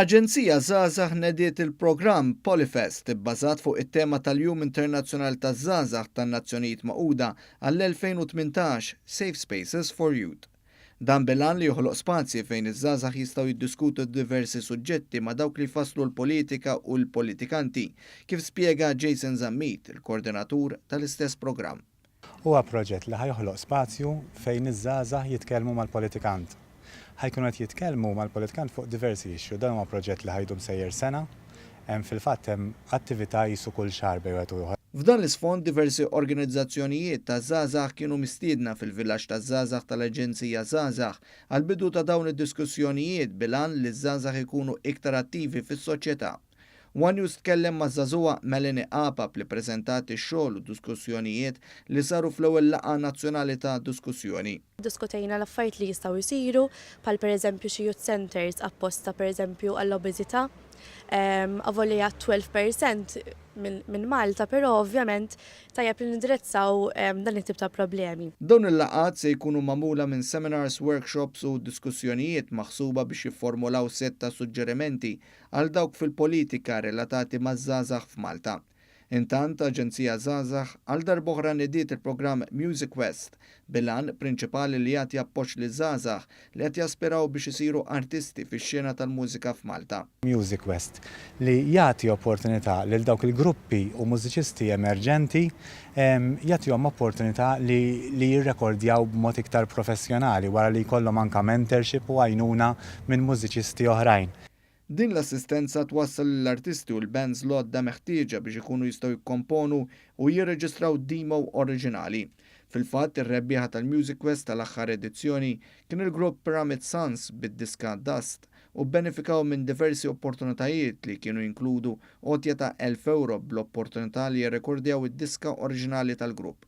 Aġenzija Żgħażagħ nediet il-programm Polyfest ibbażat fuq it-tema tal-Jum Internazzjonali taż-Żgħażagħ tan-Nazzjonijiet Magħquda għall-2018, Safe Spaces for Youth. Dan bil-għan li joħloq spazji fejn iż-żgħażagħ jistgħu jiddiskutu diversi suġġetti ma' dawk li jfasslu l-politika u l-politikanti, kif spjega Jason Zammit, il-koordinatur tal-istess programm. Huwa proġett li ħa joħloq spazju fejn iż-żgħażagħ jitkellmu mal-politikant. Ħa jkunu qed jitkellmu mal-politikant fuq diversi issue. Dan huwa proġett li ħa jdum sejjer sena. Hemm fil-fatt hemm attività qisu kull xahar bejn wieħed u ieħor. F'dan l-isfond diversi organizzazzjonijiet ta' żgħażagħ kienu mistiedna fil-Villaġġ taż-Żgħażagħ tal-Aġenzija Żgħażagħ għall-bidu ta' dawn id-diskussjonijiet bil-għan li ż-żgħażagħ ikunu iktar attivi fis-soċjetà. One News tkellem maż-żagħżugħa Melanie Apap li ppreżentat ix-xogħol u d-diskussjonijiet li saru fl-ewwel laqgħa nazzjonali ta' diskussjoni. Iddiskutejna l-affarijiet li jistgħu jsiru, bħal pereżempju xi youth centres apposta pereżempju għall-obeżità. Avolja 12% minn Malta, però ovvjament tajjeb li nindirizzaw dan it-tip ta' problemi. Dawn il-laqgħat se jkunu magħmula minn seminars, workshops u diskussjonijiet maħsuba biex jifformulaw sett ta' suġġerimenti għal dawk fil-politika relatati maż-żgħażagħ f'Malta. Intant, Aġenzija Żgħażagħ għal darb'oħra nediet il-programm Music West bil-għan prinċipali li jagħti appoġġ liż-żgħażagħ li qed jaspiraw biex isiru artisti fix-xena tal-mużika f'Malta. Music West li jagħti opportunità lil dawk il-gruppi u mużiċisti emerġenti jagħtihom opportunità li li jirrekordjaw b'mod iktar professjonali wara li jkollhom anke mentorship u għajnuna minn mużiċisti oħrajn. Din l-assistenza twassal lill-artisti u l-bands l-għodda meħtieġa biex ikunu jistgħu jikkomponu u jirreġistraw demo oriġinali. Fil-fatt, ir-rebbieħa tal-Music Quest tal-aħħar edizzjoni kien il-grupp Pyramid Sons bid-diska Dust u bbenefikaw minn diversi opportunitajiet li kienu jinkludu għotja ta' €1,000 bl-opportunità li jirrekordjaw id-diska oriġinali tal-grupp.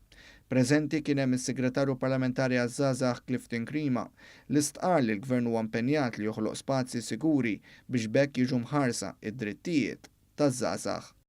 Preżenti kien hemm is-Segretarju Parlamentari għaż-Żgħażagħ Clifton Grima li stqarr li l-Gvern huwa impenjat li joħloq spazji siguri biex b'hekk jiġu mħarsa d-drittijiet taż-żgħażagħ.